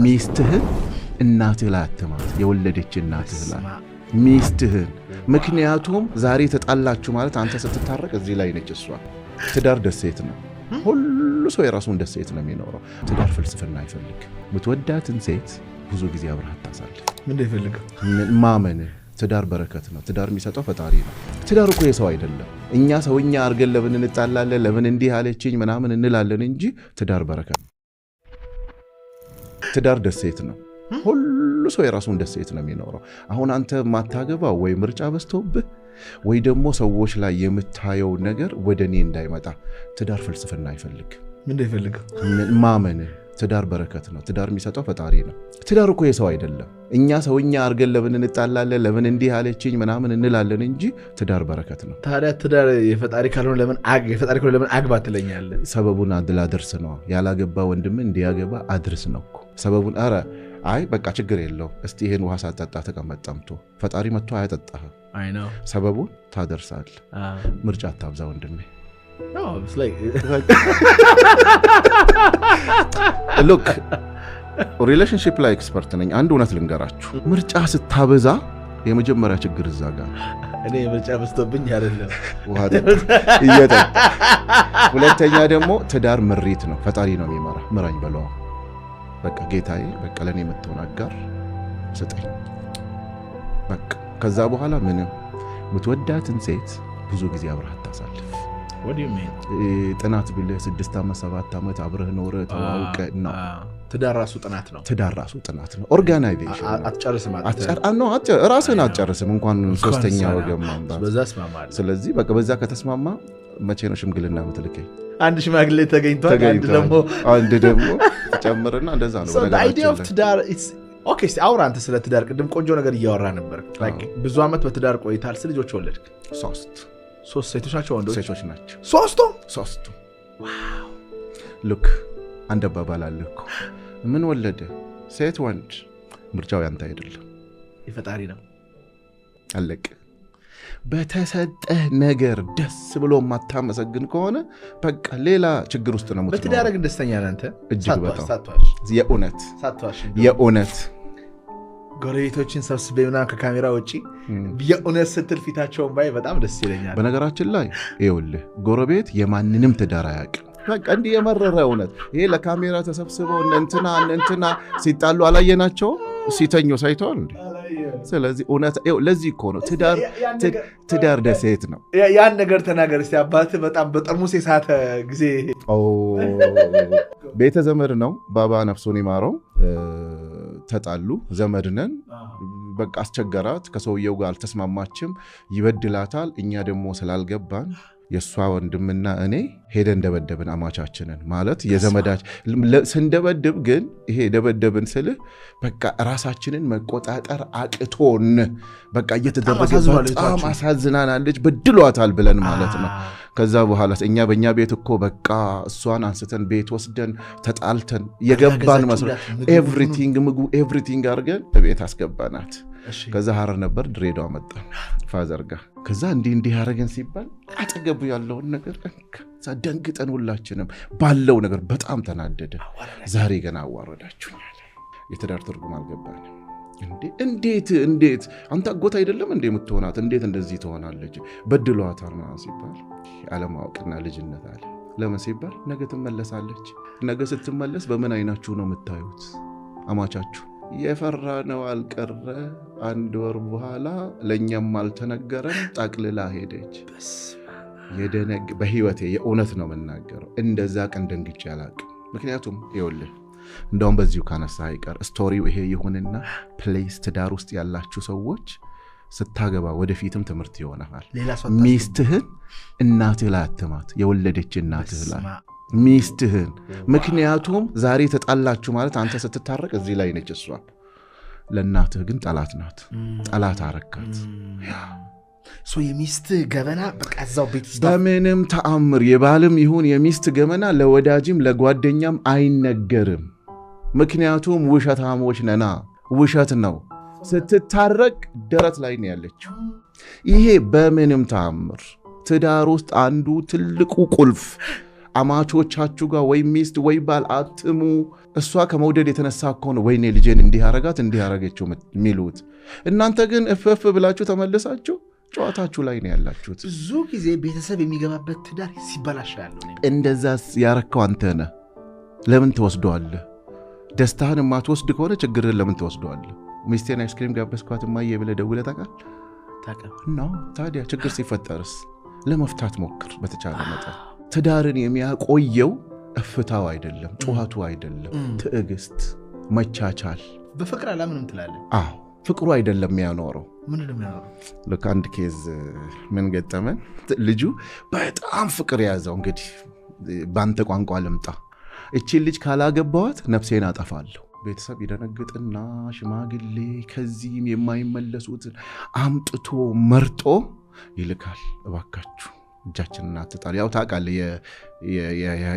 ሚስትህን እናትህ ላይ አትማት፣ የወለደች እናትህ ላይ ሚስትህን። ምክንያቱም ዛሬ ተጣላችሁ ማለት አንተ ስትታረቅ እዚህ ላይ ነች እሷ። ትዳር ደሴት ነው። ሁሉ ሰው የራሱን ደሴት ነው የሚኖረው። ትዳር ፍልስፍና አይፈልግ። ምትወዳትን ሴት ብዙ ጊዜ አብረህ አታሳልፍ። ምንድን ይፈልገው? ማመን። ትዳር በረከት ነው። ትዳር የሚሰጠው ፈጣሪ ነው። ትዳር እኮ የሰው አይደለም። እኛ ሰውኛ አድርገን ለምን እንጣላለን፣ ለምን እንዲህ አለችኝ ምናምን እንላለን እንጂ ትዳር በረከት ነው። ትዳር ደሴት ነው። ሁሉ ሰው የራሱን ደሴት ነው የሚኖረው። አሁን አንተ ማታገባው ወይ ምርጫ በዝቶብህ ወይ ደግሞ ሰዎች ላይ የምታየው ነገር ወደ እኔ እንዳይመጣ። ትዳር ፍልስፍና አይፈልግ። ምንድን ይፈልገው? ማመን። ትዳር በረከት ነው። ትዳር የሚሰጠው ፈጣሪ ነው። ትዳር እኮ የሰው አይደለም። እኛ ሰውኛ አድርገን ለምን እንጣላለን፣ ለምን እንዲህ አለችኝ ምናምን እንላለን እንጂ ትዳር በረከት ነው። ታዲያ ትዳር የፈጣሪ ካልሆነ ለምን የፈጣሪ ካልሆነ ለምን አግባ ትለኛለህ? ሰበቡን ላደርስ ነው። ያላገባ ወንድም እንዲያገባ አድርስ ነው እኮ ሰበቡን። ኧረ አይ በቃ ችግር የለውም እስቲ ይሄን ውሃ ሳጠጣ ተቀመጥ ጠምቶ ፈጣሪ መጥቶ አያጠጣህም። አይ ነው። ሰበቡን ታደርሳለህ። ምርጫ አታብዛ ወንድሜ። No, it's like Look፣ relationship ላይ expert ነኝ። አንድ እውነት ልንገራችሁ፣ ምርጫ ስታበዛ የመጀመሪያ ችግር እዛ ጋር። እኔ ምርጫ በዝቶብኝ አይደለም። ውሃ ጠጣ እየጠጣ። ሁለተኛ ደግሞ ትዳር ምሪት ነው፣ ፈጣሪ ነው የሚመራ። ምራኝ በለዋ። በቃ ጌታዬ፣ በቃ ለእኔ የምትሆን አጋር ስጠኝ። በቃ ከዛ በኋላ ምንም የምትወዳትን ሴት ብዙ ጊዜ አብረህ አታሳልፍ። What do you mean? ጥናት ብልህ 6 ዓመት 7 ዓመት አብረህ ኖረህ ተዋውቀህ ነው። ትዳር ራሱ ጥናት ነው። ትዳር ራሱ ጥናት ነው። Organization ነው። አትጨርስም። ራስህን አትጨርስም እንኳን ሶስተኛ ወገን ማምጣት። በዛ እስማማለሁ። ስለዚህ በቃ በዛ ከተስማማ መቼ ነው ሽምግልና የምትልከኝ? አንድ ሽማግሌ ተገኝቷል። አንድ ተገኝቷል። ደግሞ አንድ ደግሞ ጨምርና እንደዛ ነው። So the idea of በነገራችን ላይ ትዳር okay፣ እስቲ አውራ አንተ ስለ ትዳር። ቅድም ቆንጆ ነገር እያወራ ነበር። Like ብዙ ዓመት በትዳር ቆይታል። ስንት ልጆች ወለድክ? ሶስት። ሶስት ሴቶች ናቸው ወንዶች? ሴቶች ናቸው። ሶስቱ? ሶስቱ። Look፣ አንድ አባባል አለ እኮ፣ ምን ወለደ ሴት ወንድ፣ ምርጫው ያንተ አይደለም፣ የፈጣሪ ነው። አለቅ። በተሰጠህ ነገር ደስ ብሎ የማታመሰግን ከሆነ በቃ ሌላ ችግር ውስጥ ነው በትዳር የምትኖረው። ግን ደስተኛ ነህ አንተ? እጅግ ሳትዋሽ፣ በጣም። ሳትዋሽ፣ የእውነት። ሳትዋሽ። የእውነት። ጎረቤቶችን ሰብስቤ ምናምን ከካሜራ ውጪ የእውነት ስትል ፊታቸውን ባይ በጣም ደስ ይለኛል። በነገራችን ላይ ይኸውልህ ጎረቤት የማንንም ትዳር አያውቅም። በቃ እንዲህ የመረረ እውነት ይሄ ለካሜራ ተሰብስበው እነ እንትና እነ እንትና ሲጣሉ አላየናቸውም? ሲተኙ ሳይተዋል እንዴ? ስለዚህ እውነት ይኸው ለዚህ እኮ ነው ትዳር ደሴት ነው። ያን ነገር ተናገር እስኪ። አባትህ በጣም በጠርሙስ የሳተ ጊዜ። ኦ፣ ቤተ ዘመድ ነው። ባባ ነፍሱን ይማረው። ተጣሉ። ዘመድ ነን። በቃ አስቸገራት። ከሰውየው ጋር አልተስማማችም። ይበድላታል። እኛ ደግሞ ስላልገባን የእሷ ወንድምና እኔ ሄደን ደበደብን አማቻችንን። ማለት የዘመዳች ስንደበድብ ግን ይሄ ደበደብን ስልህ በቃ ራሳችንን መቆጣጠር አቅቶን በቃ እየተደረገ አሳዝኗል በጣም እህቷችሁ። አሳዝናናለች፣ በድሏታል ብለን ማለት ነው። ከዛ በኋላ እኛ በእኛ ቤት እኮ በቃ እሷን አንስተን ቤት ወስደን ተጣልተን የገባን መስሎ everything፣ ምግቡ everything አድርገን ቤት አስገባናት። ከዛ ሀረር ነበር፣ ድሬዳዋ መጣን father ጋር። ከዛ እንዲህ እንዲህ ያደረገን ሲባል አጠገቡ ያለውን ነገር ከዛ ደንግጠን ሁላችንም ባለው ነገር በጣም ተናደደ። ዛሬ ገና አዋረዳችሁኛል። የትዳር ትርጉም አልገባንም። እንዴ እንዴት እንዴት አንተ አጎት አይደለም እንዴ የምትሆናት? እንዴት እንደዚህ ትሆናለች? በድሏታል ምናምን ሲባል አለማወቅና ልጅነት አለ። ለምን ሲባል ነገ ትመለሳለች። ነገ ስትመለስ በምን አይናችሁ ነው የምታዩት አማቻችሁ? የፈራ ነው አልቀረ። አንድ ወር በኋላ ለእኛም አልተነገረም፣ ጠቅልላ ሄደች። የደነግ በህይወቴ የእውነት ነው የምናገረው፣ እንደዛ ቀን ደንግጬ አላውቅም። ምክንያቱም ይኸውልህ እንደውም በዚሁ ካነሳ አይቀር story ው ይሄ ይሁንና please ትዳር ውስጥ ያላችሁ ሰዎች ስታገባ ወደፊትም ትምህርት ይሆናል። ሌላ ሰው ሚስትህን እናትህ ላይ አትማት፣ የወለደች እናትህ ላይ ሚስትህን። ምክንያቱም ዛሬ ተጣላችሁ ማለት አንተ ስትታረቅ እዚህ ላይ ነች እሷ፣ ለእናትህ ግን ጠላት ናት። ጠላት አረካት። የሚስት ገበና በቃ እዛው ቤት ውስጥ። በምንም ተአምር የባልም ይሁን የሚስት ገመና ለወዳጅም ለጓደኛም አይነገርም። ምክንያቱም ውሸታሞች ነና፣ ውሸት ነው። ስትታረቅ ደረት ላይ ነው ያለችው። ይሄ በምንም ተአምር ትዳር ውስጥ አንዱ ትልቁ ቁልፍ አማቾቻችሁ ጋር ወይ ሚስት ወይ ባል አትሙ። እሷ ከመውደድ የተነሳ እኮ ነው ወይኔ ልጄን እንዲህ አረጋት እንዲህ አረገችው የሚሉት። እናንተ ግን እፍፍ ብላችሁ ተመልሳችሁ ጨዋታችሁ ላይ ነው ያላችሁት። ብዙ ጊዜ ቤተሰብ የሚገባበት ትዳር ሲበላሽ ያለው እንደዛ ያረከው አንተ ነህ። ለምን ትወስደዋለህ? ደስታህን የማትወስድ ከሆነ ችግርህን ለምን ትወስደዋለህ? ሚስቴን አይስክሪም ጋበዝኳት እማዬ ብለህ ደውለህ ታውቃለህ? No። ታዲያ ችግር ሲፈጠርስ ለመፍታት ሞክር በተቻለ መጠን። ትዳርን የሚያቆየው እፍታው አይደለም፣ ጩኸቱ አይደለም፣ ትዕግስት፣ መቻቻል። በፍቅር አላምንም ትላለህ። አዎ ፍቅሩ አይደለም የሚያኖረው። ምንድን ነው የሚያኖረው? ልክ አንድ case ምን ገጠመን፣ ልጁ በጣም ፍቅር የያዘው እንግዲህ በአንተ ቋንቋ ልምጣ፣ እቺን ልጅ ካላገባዋት ነፍሴን አጠፋለሁ። ቤተሰብ ይደነግጥና ሽማግሌ ከዚህም የማይመለሱትን አምጥቶ መርጦ ይልካል። እባካችሁ እጃችንን አትጣሉ። ያው ታውቃለህ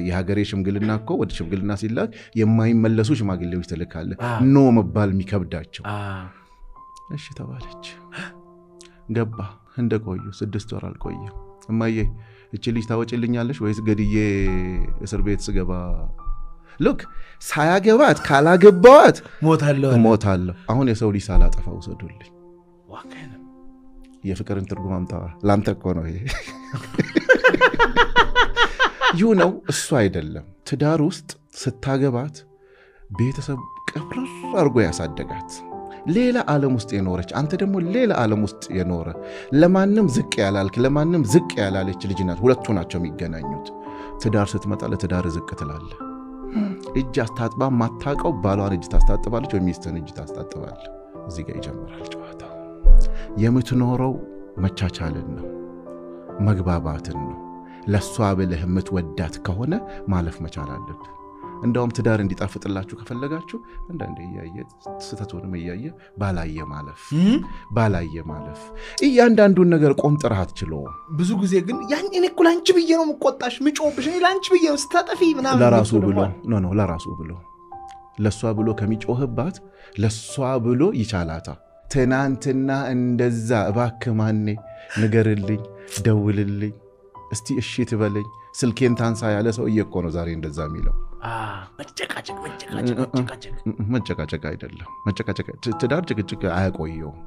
የሀገሬ ሽምግልና እኮ ወደ ሽምግልና ሲላክ የማይመለሱ ሽማግሌዎች ትልካለህ፣ no መባል የሚከብዳቸው። እሺ ተባለች። ገባ። እንደቆዩ 6 ወር አልቆየም። እማዬ እቺ ልጅ ታወጭልኛለሽ ወይስ ገድዬ እስር ቤት ስገባ? Look ሳያገባት ካላገባዋት ሞታለሁ። አሁን የሰው ልጅ ሳላጠፋ ውሰዱልኝ። የፍቅርን ትርጉም አምጣ። ላንተ እኮ ነው ይሄ። ይሁ ነው እሱ አይደለም። ትዳር ውስጥ ስታገባት ቤተሰብ ቅብርር አድርጎ ያሳደጋት ሌላ ዓለም ውስጥ የኖረች፣ አንተ ደግሞ ሌላ ዓለም ውስጥ የኖረ፣ ለማንም ዝቅ ያላልክ ለማንም ዝቅ ያላለች ልጅ ናት። ሁለቱ ናቸው የሚገናኙት። ትዳር ስትመጣ ለትዳር ዝቅ ትላለህ። እጅ አስታጥባ ማታውቀው ባሏን እጅ ታስታጥባለች ወይ ሚስትን እጅ ታስታጥባለህ። እዚህ ጋር ይጀምራል ጨዋታው። የምትኖረው መቻቻልን ነው፣ መግባባትን ነው። ለእሷ ብለህ የምትወዳት ከሆነ ማለፍ መቻል አለብህ። እንደውም ትዳር እንዲጣፍጥላችሁ ከፈለጋችሁ አንዳንዴ እያየ ስህተቱንም እያየ ባላየ ማለፍ ባላየ ማለፍ። እያንዳንዱን ነገር ቆንጥረህ አትችለውም። ብዙ ጊዜ ግን ያን እኔ እኮ ለአንቺ ብዬ ነው የምቆጣሽ፣ ምጮህብሽ፣ እኔ ለአንቺ ብዬ ነው ስታጠፊ ምናምን ለራሱ ብሎ no no ለራሱ ብሎ ለእሷ ብሎ ከሚጮህባት ለእሷ ብሎ ይቻላታ። ትናንትና እንደዛ እባክህ ማኔ ንገርልኝ፣ ደውልልኝ፣ እስቲ እሺ ትበለኝ፣ ስልኬን ታንሳ ያለ ሰውዬ እኮ ነው ዛሬ እንደዛ የሚለው። መጨቃጨቅ አይደለም። ትዳር ጭቅጭቅ አያቆየውም።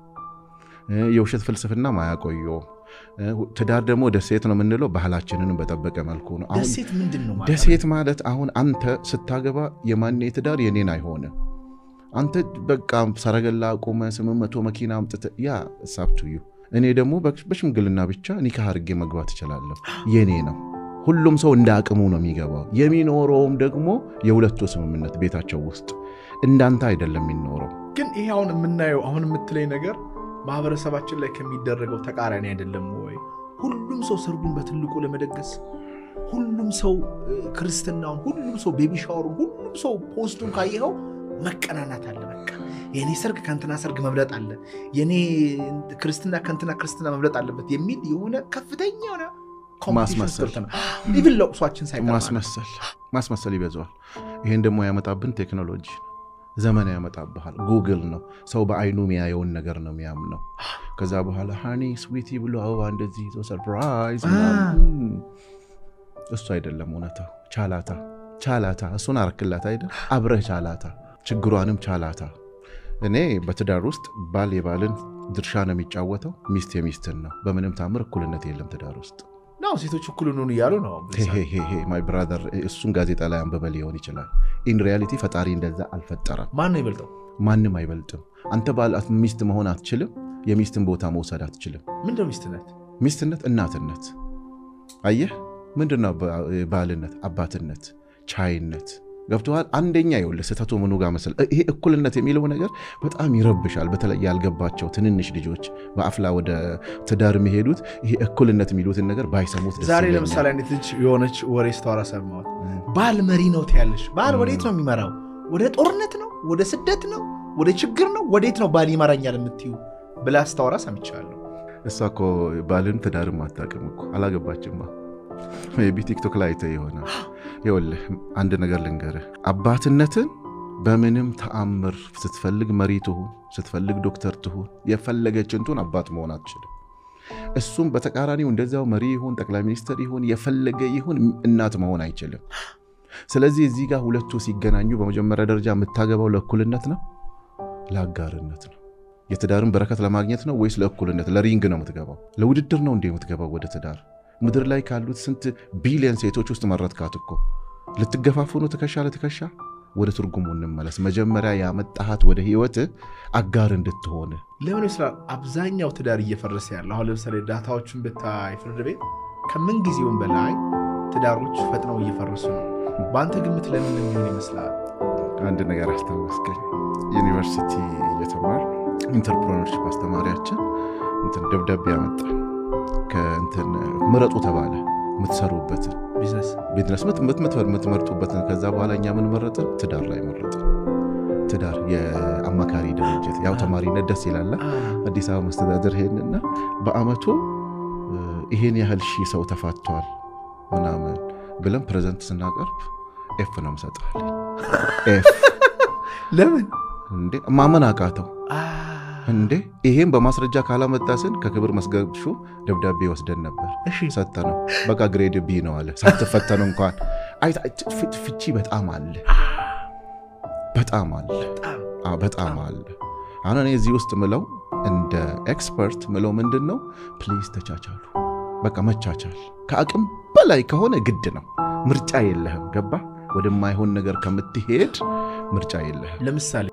የውሸት ፍልስፍናም አያቆየውም። ትዳር ደግሞ ደሴት ነው የምንለው ባህላችንን በጠበቀ መልኩ ነው። ደሴት ምንድን ነው? ደሴት ማለት አሁን አንተ ስታገባ የማኔ ትዳር የኔን አይሆንም። አንተ በቃ ሰረገላ አቁመ 800 መኪና አምጥተህ ያ ሳብቱዩ፣ እኔ ደግሞ በሽምግልና ብቻ ኒካህ አድርጌ መግባት እችላለሁ። የኔ ነው። ሁሉም ሰው እንደ አቅሙ ነው የሚገባው። የሚኖረውም ደግሞ የሁለቱ ስምምነት ቤታቸው ውስጥ እንዳንተ አይደለም የሚኖረው። ግን ይሄ አሁን የምናየው አሁን የምትለኝ ነገር ማህበረሰባችን ላይ ከሚደረገው ተቃራኒ አይደለም ወይ? ሁሉም ሰው ሰርጉን በትልቁ ለመደገስ፣ ሁሉም ሰው ክርስትናውን፣ ሁሉም ሰው baby shower ኡን፣ ሁሉም ሰው post ኡን ካየኸው መቀናናት አለ። በቃ የኔ ሰርግ ከእንትና ሰርግ መብለጥ አለ፣ የኔ ክርስትና ከእንትና ክርስትና መብለጥ አለበት የሚል የሆነ ከፍተኛ የሆነ ማስመሰል even ለቅሷችን ሳይቀር ማስመሰል ይበዛዋል። ይሄን ደግሞ ያመጣብን ቴክኖሎጂ ዘመን ያመጣብሃል። ጉግል ነው። ሰው በአይኑ የሚያየውን ነገር ነው የሚያምነው። ከዛ በኋላ honey sweetie ብሎ አበባ እንደዚህ ይዞ surprise፣ እሱ አይደለም እውነታው። ቻላታ ቻላታ፣ እሱን አረክላት አይደል? አብረህ ቻላታ፣ ችግሯንም ቻላታ። እኔ በትዳር ውስጥ ባል የባልን ድርሻ ነው የሚጫወተው፣ ሚስት የሚስትን ነው። በምንም ታምር እኩልነት የለም ትዳር ውስጥ። ነው ሴቶች እኩል እንሁን እያሉ ነው። My brother፣ እሱን ጋዜጣ ላይ አንብበህ ሊሆን ይችላል። In reality ፈጣሪ እንደዛ አልፈጠረም። ማን ነው ይበልጠው? ማንም አይበልጥም። አንተ ባል ሚስት መሆን አትችልም። የሚስትን ቦታ መውሰድ አትችልም። ምንድነው ሚስትነት? ሚስትነት እናትነት። አየህ፣ ምንድነው ባልነት? አባትነት፣ ቻይነት። ገብቶሃል? አንደኛ ይኸውልህ ስህተቱ ምኑ ጋር መሰለህ፣ ይሄ እኩልነት የሚለው ነገር በጣም ይረብሻል። በተለይ ያልገባቸው ትንንሽ ልጆች በአፍላ ወደ ትዳር የሚሄዱት ይሄ እኩልነት የሚሉትን ነገር ባይሰሙት ደስ ዛሬ ይለኛል። ለምሳሌ አንዲት ልጅ የሆነች ወሬ ስታወራ ሰማሁት። ባል መሪ ነው ትያለሽ። ባል ወዴት ነው የሚመራው? ወደ ጦርነት ነው? ወደ ስደት ነው? ወደ ችግር ነው? ወዴት ነው ባል ይመራኛል የምትዩ ብላ ስታወራ ሰምቻለሁ። እሷ እኮ ባልም ትዳርም አታውቅም እኮ አላገባችማ። Maybe ቲክቶክ ላይ አይተህ ይሆናል። ይኸውልህ አንድ ነገር ልንገርህ፣ አባትነትን በምንም ተአምር ስትፈልግ መሪ ትሁን፣ ስትፈልግ ዶክተር ትሁን፣ የፈለገችን ትሁን አባት መሆን አትችልም። እሱም በተቃራኒው እንደዚያው መሪ ይሁን፣ ጠቅላይ ሚኒስትር ይሁን፣ የፈለገ ይሁን እናት መሆን አይችልም። ስለዚህ እዚህ ጋር ሁለቱ ሲገናኙ በመጀመሪያ ደረጃ የምታገባው ለእኩልነት ነው፣ ለአጋርነት ነው? የትዳርን በረከት ለማግኘት ነው ወይስ ለእኩልነት? ለ ring ነው የምትገባው? ለውድድር ነው እንዴ የምትገባው ወደ ትዳር? ምድር ላይ ካሉት ስንት ቢሊዮን ሴቶች ውስጥ መረጥካት እኮ። ልትገፋፉ ነው ትከሻ ለትከሻ? ወደ ትርጉሙ እንመለስ። መጀመሪያ ያመጣሃት ወደ ህይወት አጋር እንድትሆን። ለምን ይመስላል አብዛኛው ትዳር እየፈረሰ ያለው? አሁን ለምሳሌ data ዎችን ብታይ ፍርድ ቤት ከምን ጊዜውም በላይ ትዳሮች ፈጥነው እየፈረሱ ነው። በአንተ ግምት ለምን የሚሆን ይመስላል? አንድ ነገር አስታወስከኝ። ዩኒቨርሲቲ እየተማር entrepreneurship አስተማሪያችን እንትን ደብዳቤ ያመጣ፣ ከእንትን ምረጡ ተባለ፣ የምትሰሩበትን ቢዝነስ። ቢዝነስ የምትመርጡበትን። ከዛ በኋላ እኛ ምን መረጥን? ትዳር ላይ መረጥን። ትዳር የአማካሪ ድርጅት፣ ያው ተማሪነት ደስ ይላል። አዲስ አበባ መስተዳደር ሄድንና በአመቱ ይሄን ያህል ሺህ ሰው ተፋቷል ምናምን ብለን present ስናቀርብ F ነው የምሰጥህ። F። ለምን? እንዴ፣ ማመን አቃተው። እንዴ፣ ይሄም በማስረጃ ካላመጣ ስን ከክብር መዝገብ ሹም ደብዳቤ ወስደን ነበር፣ ሰጠነው። በቃ grade B ነው አለ። ሳትፈተኑ እንኳን ፍቺ በጣም አለ፣ በጣም አለ፣ በጣም አለ። አሁን እኔ እዚህ ውስጥ ምለው፣ እንደ expert ምለው ምንድን ነው፣ please ተቻቻሉ። በቃ መቻቻል ከአቅም በላይ ከሆነ ግድ ነው፣ ምርጫ የለህም። ገባ? ወደማይሆን ነገር ከምትሄድ ምርጫ የለህም። ለምሳሌ